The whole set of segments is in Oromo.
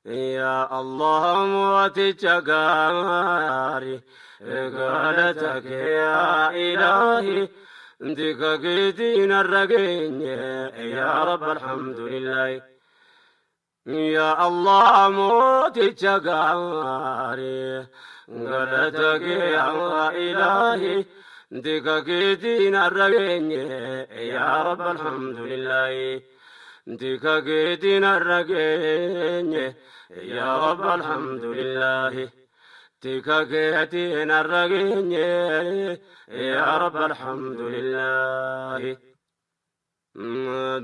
Yaa Allah mooticha gaarii, galata kee yaa ilaahi, tika keetiin har'a geenye, yaa Rabbi alhamdulillahi. Yaa Allah mooticha gaarii, galata kee yaa ilaahi, tika keetiin har'a geenye, yaa Rabbi alhamdulillahi. Tika keetiin har'a geenye, yaa Rabbi alhamdulillahi. Tika keetiin har'a geenye, yaa Rabbi alhamdulillahi.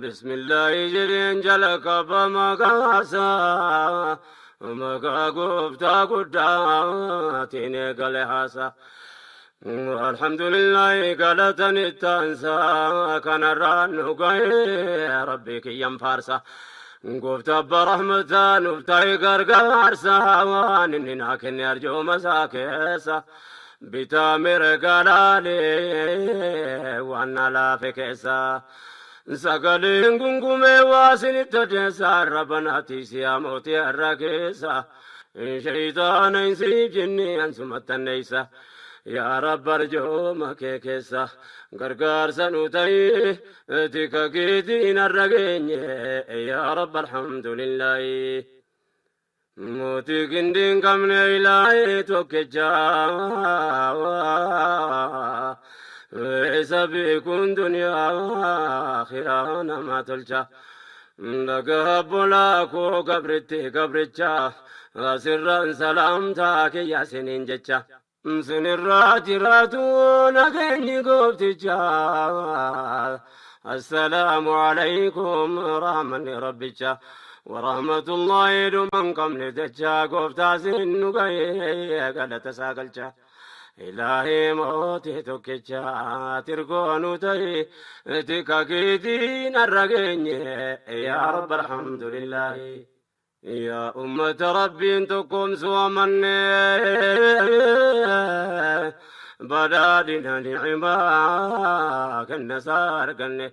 Bismillahi jedheen jalqaba maqaasaa, maqaa gooftaa guddaatiin eegale haasaa. Alhamdulillahi galatan ittaansaa, kanarraan nu ga'ee Rabbi kiyyan faarsa. Gooftaa abbaa rahmataa nuuf ta'e gargaarsa, waan inni naa kenne arjooma isaa keessa. Bitaa mirga laalee waan na laafe keessa. Sagaleen gungumee waa isinitti odeessa, arraba siyaa mootii har'a keessa. Shayitaana hin siif jinni ansumattanneessa. Yaa Rabbi arjooma kee keessa gargaarsa nu ta'ii, tika keetiin har'a geenye, yaa Rabbi alhamdulillahi. Mootii qindii hin qabne ilaahee tokkicha, isa beekuun duniyaa akhiraa nama tolcha. Dhagaa bolaa koo gabritti gabricha, asirraan salaamtaa kiyya siniin jecha. Sinirraa jiraatu nageenyi goofticha. Assalaamu alaykum rahmanni rabbicha. Warahmatullahi dhuman qabne jecha, gooftaa sin nu ga'ee galata isaa galcha. Ilaahii mootii tokkicha tirgoo nu ta'e, tika keetiin har'a geenye, yaa Rabbi alhamdulillahi. Yaa ummata Rabbiin tokkoomsuu amanne, badhaadhina ni'imaa kenna isaa arganne,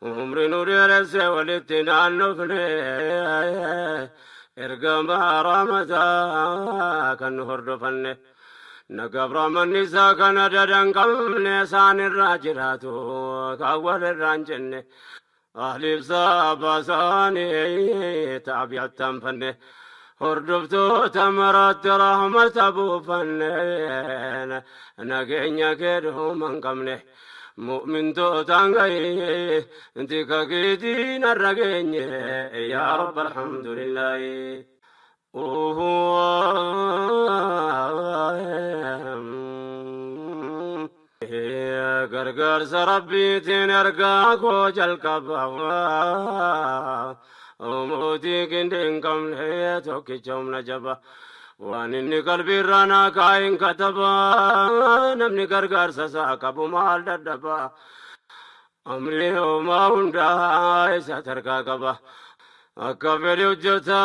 umri nu dheeresse walitti naannofne, ergamaa rahmataa kan nu hordofanne. Nagaaf rahmanni isaa kana dadan qabne, isaan irraa jiraatu kan walirraa hin jenne. Ahliif saaba isaanii taabi'attaan fanne, hordoftoota maraatti rahmata buufanne, nageenya kee dhuma hin qabne. Mu'mintootaan gahee tika keetiin har'a geenye, yaa Rabbi alhamdulillahi. Gargaarsa Rabbiitiin ergaa koo jalqaba. Mootii qindii hin qabne tokkicha humna jaba. Waan inni qalbiirraa naa kaa'in kataba. Namni gargaarsa isaa qabu maal dadhaba? Amri homaa hundaa isa tarkaa qaba. Akka fedhe hojjeta,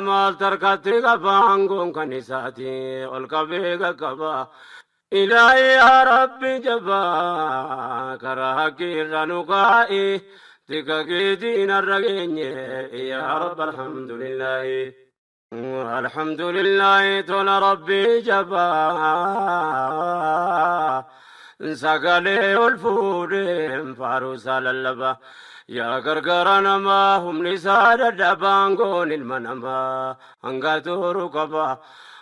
maal tarkaatti qaba? Aangoon kan isaati, ol qabee qaqqaba. Ilaahi yaa Rabbi jabaa, karaa haqqii irra nu kaa'i, tika keetiin har'a geenye, yaa Rabbi alhamdulillahi. Alhamdulillahi tola Rabbi jabaa, sagalee ol fuudheen faaruusaa lallaba. Yaa gargaara namaa humni isaa dadhabaan, goon ilma namaa hanga turu qaba.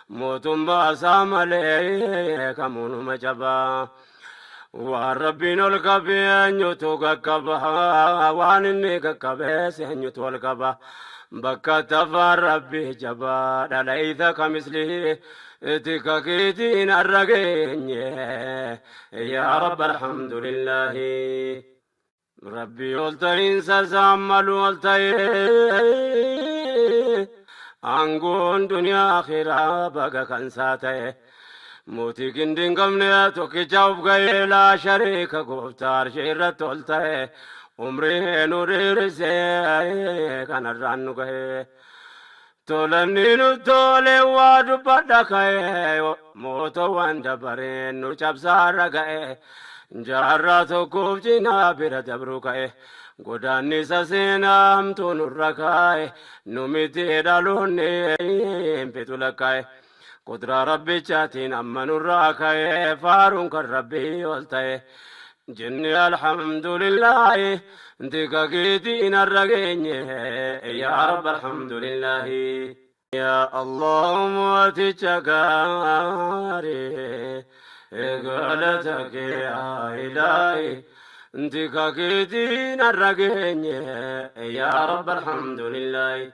Mootummaa isaa malee kamuunuma cabaa. Waan Rabbiin ol qabee eenyutu qaqqaba? Waan inni qaqqabees eenyutu ol qaba? Bakka tafaan Rabbi jabaa dhalaysa kamislihi, tika keetiin har'a geenye, yaa Rabbi alhamdulillahi. Rabbi ol ta'iinsa isaan malu ol ta'ee, aangoon duniyaa akhiraa baga kan isaa ta'e. Mootii qindii hin qabne tokkicha of ga'ee, laa shariika, gooftaa arshii irratti ol ta'e, umrii nu dheerisee kanarraan nu ga'e. Tolanni nu tole waa dubbadha ka'e, mootowwan dabareen nu cabsaarra ga'e. Jaarraa tokkoof cinaa bira dabruu ka'e. Godaannisa seenaa hamtuu nurra kaa'e, nu miti dhaloonni hin fixu lakkaa'e. Qudraa rabbichaatiin amma nurraa ka'e, faaruun kan rabbii ol ta'e. Jenne alhamdulillaahi, tika keetiin har'a geenye, yaa rabba alhamdulillaahi. Yaa Allah mooticha gaarii, galata kee yaa ilaahi. Tika keetiin har'a geenye, yaa rabba alhamdulillaahi.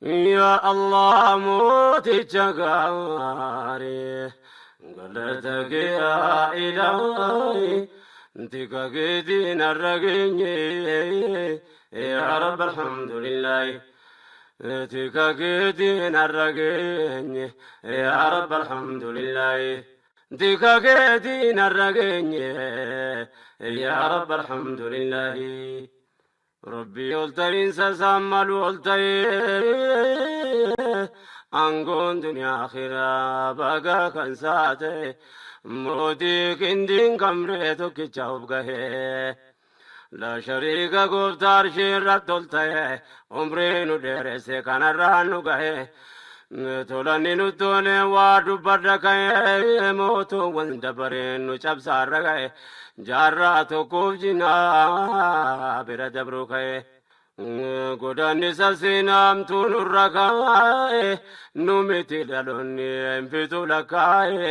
Yaa Allah mooticha gaarii, galata kee yaa ilaahi. Tika keetiin har'a geenye, yaa rabba alhamdulillaahi. Tika keetiin har'a geenye, yaa rabba alhamdulillaahi. Tika keetiin har'a geenye, yaa rabba alhamdulillaahi. Rabbii ol ta'iinsa isaan malu ol ta'ee, aangoon duniyaa akhiraa baga kan isaa ta'e, mootii qindiin kamree tokkicha of gahee. La shariika gooftaa arshii irratti ol ta'e, umrii nu dheeresse kanarraan nu gahe. Tolanni nu tole waa dubbadha ka'e, mootuuwwan dabareen nu cabsaarra ga'e, jaarraa tokkoof jinaa bira dabru ka'e. Godaannisa seenaamtuu nurra kaa'e, nu miti dhaloonni hin fixu lakkaa'e.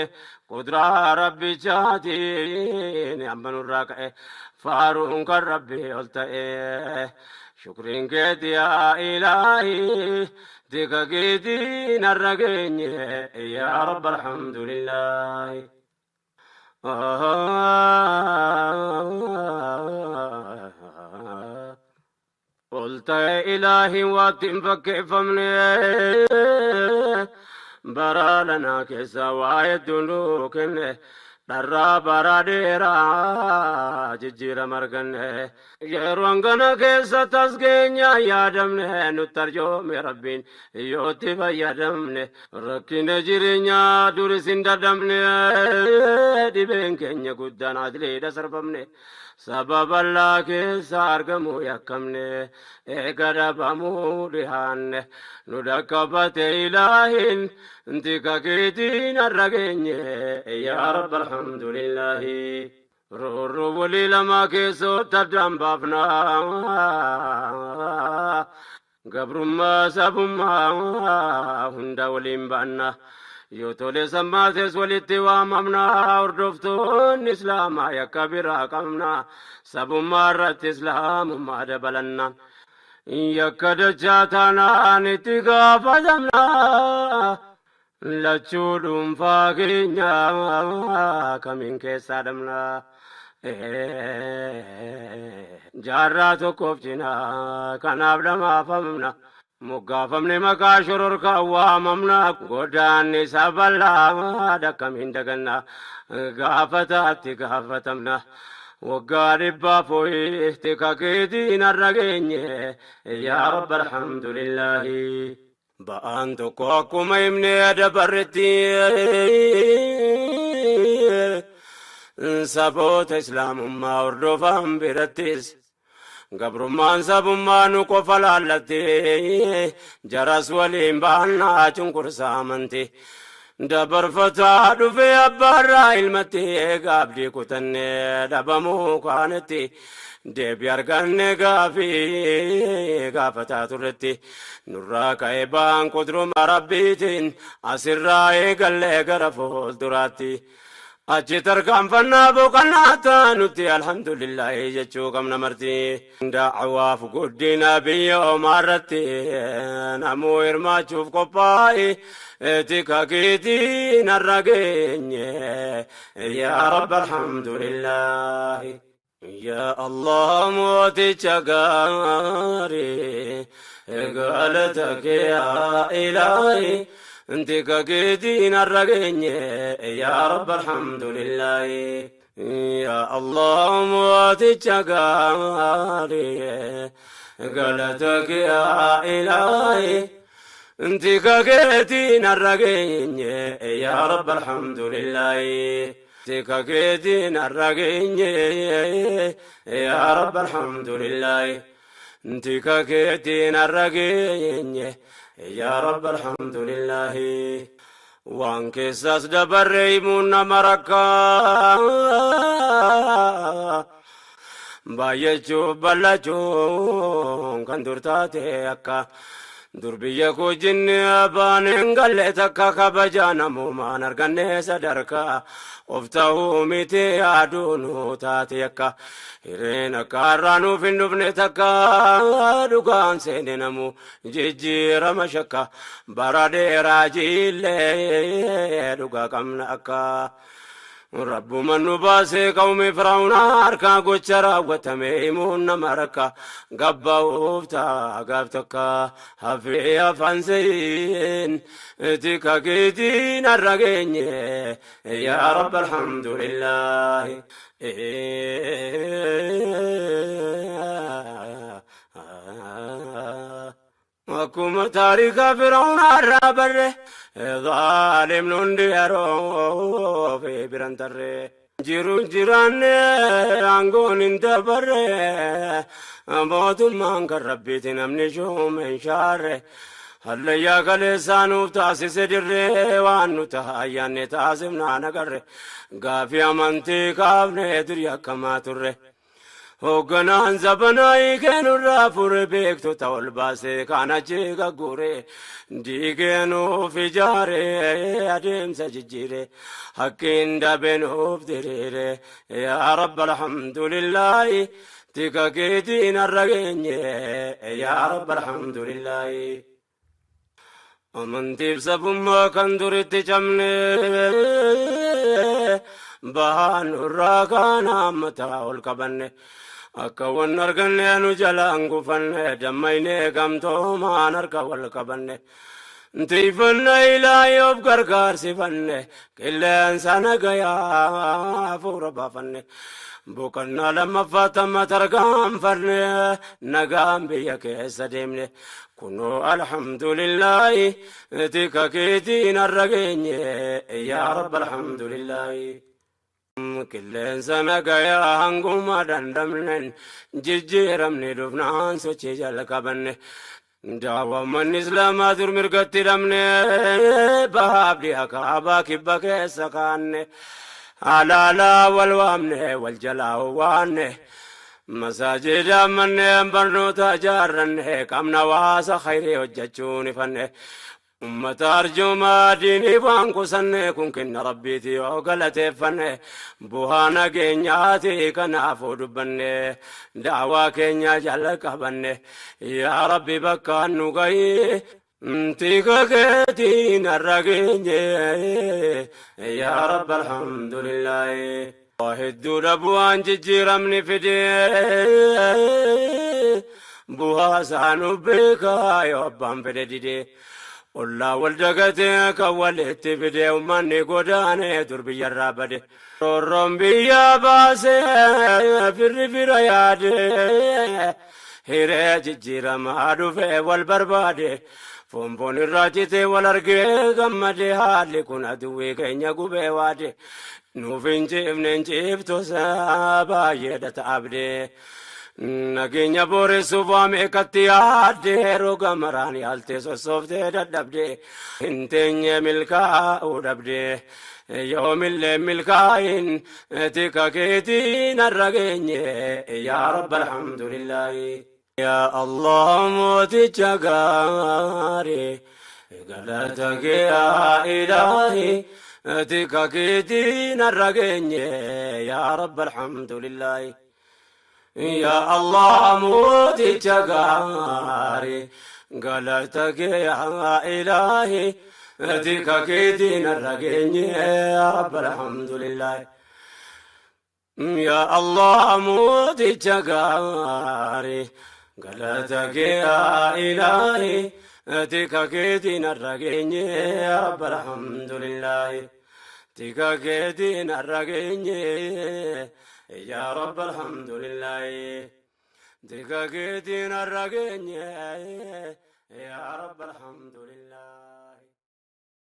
Qudraa rabbichaatiin amma nurraa ka'e, faaruun kan rabbii ol ta'e. Shukriin keeti yaa ilaahi, tika keetiin har'a geenye, yaa rabba alhamdulillaahi. Ol ta'e ilaahi waatti hin fakkeeffamne, bara lanaa keessa waa hedduu nuu kenne, dharraa bara dheeraa jijjiirama arganne. Yeroo hangana keessa tasgeenya yaadamne, nutti arjoome rabbiin yootti fayyadamne. Rakkina jireenyaa duris hin dadhabne, dhibeen keenya guddaan adliidha sarbamne. Saba bal'aa keessa argamuu yakkamne, eega dhabamuu dhihaanne. Nu dhaqqabate ilaahin, tika keetiin har'a geenye, yaa rabba alhamdulillaahi. Roorroo walii lama keessootti addaan baafna. Gabrummaa sabummaa hunda waliin baanna. Yoo tole sammaates walitti waamamna. Hordoftoonni islaamaa yakka biraa qabna. Sabummaa irratti islaamummaa dabalanna. Yakka dachaa taanaan itti gaafatamna. Lachuu dhuunfaa keenya kamiin keessaa dhabna. Jaarraa tokkoof cinaa kanaaf dhamaafamna. Moggaafamne maqaa shororkaa waamamna. Godaanni bal'aa akkamiin daganna. Gaafataatti gaafatamna. Waggaa dhibbaaf ho'i tika keetiin har'a geenye, yaa rabba alhamdulillaahi. Ba'aan tokko akkuma himnee dabarretti, saboota islaamummaa hordofan birattis gabrummaan sabummaa nu qofa laallatti, jaras waliin baannaa cunqursaa amanti. Dabarfataa dhufee abbaarraa ilmatti, gaabdii kutannee dhabamuu kaanetti, deebii arganne gaafii gaafataa turretti. Nurraa ka'ee ba'aan qudruma rabbiitiin asirraa eegallee gara fuulduraatti. Achi tarkaanfannaa boqonnaa taanutti alhamdulillaahi jechuu qabna marti. Da'awaaf guddina biyya omaarratti namuu hirmaachuuf qophaa'e, tika keetiin har'a geenye, yaa rabba alhamdulillaahi. Yaa Allah mooticha gaarii, galata kee yaa ilaahi. Tika keetiin har'a geenye, yaa rabba alhamdulillaahi. Yaa Allah mooticha gaarii, galata kee yaa ilaahi. Tika keetiin har'a geenye, yaa rabba alhamdulillaahi. Tika keetiin har'a geenye, yaa Rabbi alhamdulillaahi. Tika keetiin har'a geenye, yaa Rabbi alhamdulillaahi. Waan keessaas dabarre himuun nama rakkaa. Baay'achuuf bal'achuun kan dur taate akka dur biyya koo jinni abbaan hin galle takka kabajaa namoomaan arganne sadarkaa of ta'uu miti yaaduu nu taate akka hireen akka har'aa nuuf hin dhufne takka dhugaan seene namu jijjiirama shakka bara dheeraa jiillee dhugaa qabna akka. Rabbuma nu baasee qawmi Firaa'uunaa harkaa gocha raawwatame himuun nama rakka gabba'uuf ta'a gaaf takka hafee afaan se'iin tika keetiin har'a geenye, yaa Rabbi alhamdulillaahi. Akkuma taarika Firaa'uunaa irraa barre, zaalimni hundi yeroo fi biran tarre. Jiru jiraanne aangoon hin dabarre, mootummaan kan Rabbiiti, namni shuume hin shaarre. Hallayyaa kaleessaa nuuf taasise dirree, waan nu ta'a ayyaanne taasifnaan agarre. Gaafii amantii kaafne durii akkamaa turre. Hoogganaan zabanaa hiikee fure, beektota ol baasee kan achi gagguure, diigee nuuf ijaare, adeemsa jijjiire, hakkiin dabe nuuf diriire, yaa Rabbi alhamdulillaahi. Tika keetiin har'a geenye, yaa Rabbi alhamdulillaahi. Amantiif sabummaa kan duritti cabne bahaan nurraa kaan hammataa ol qabanne, akka wan arganne nu jalaan gufanne, dammaynee gamtoomaan harka wal qabanne. Tiifanna ilaahi of gargaarsifanne, qilleensa nagayaa hafuura baafanne. Boqonnaa lammaffaa tamma tarkaanfanne, nagaan biyya keessa deemne. Kunoo alhamdulillaahi, tika keetiin har'a geenye, yaa Rabbi alhamdulillaahi. Qilleensa nagayaa hanguma dandamnen, jijjiiramni dhufnaan sochii jalqabanne. Daawwammanni Islaamaa dur mirgatti dhabne, bahaaf dhiha kaabaa kibba keessa kaanne. Alaalaa wal waamne, wal jalaa waanne. Masaajida manneen barnoota ijaarranne, qabna waasa khayrii hojjechuun ifanne. Ummata arjoomaa diinii waan qusanne, kun kenna Rabbiiti yoo galateeffanne, bu'aa nageenyaati kanaafuu dubbanne, daawaa keenya jala qabanne, yaa Rabbi bakka nu gahi. Tika keetiin har'a geenye, yaa Rabbi alhamdulillaahi. Hedduudha bu'aan jijjiiramni fidee, bu'aa isaa nu beekaa yoo abbaan fedhe didee. Ollaa wal dagatee kan walitti fidee, uummanni godaanee dur biyyarraa bade. Roorroon biyya baasee firri fira yaadee, hiree jijjiiramaa dhufee wal barbaade. Foonfoon irraa citee wal argee gammadee, haalli kun aduwwii keenya gubee waade. Nuuf hin ciifne, hin ciiftu baay'eedha ta'abdee. Nageenya booressuuf waa meeqatti yaaddee, roga maraan yaaltee sossooftee dadhabdee, hin teenye milkaa'uu dhabdee. Yoomillee milkaa'in, tika keetiin har'a geenye, yaa Rabbi alhamdulillaahi. Yaa Allah mooticha gaarii, galata kee yaa Ilaahi, tika keetiin har'a geenye, yaa Rabbi alhamdulillaahi. Yaa Allah mooticha gaarii, galata kee yaa Ilaahi, tika keetiin har'a geenye, yaa Rabbi alhamdulillaahi. Yaa Allah mooticha gaarii, galata kee yaa Ilaahi, tika keetiin har'a geenye, yaa Rabbi alhamdulillaahi. Tika keetiin har'a geenye, yaa Rabbi alhamdulillaahi. Tika keetiin har'a geenye, yaa Rabbi alhamdulillaahi.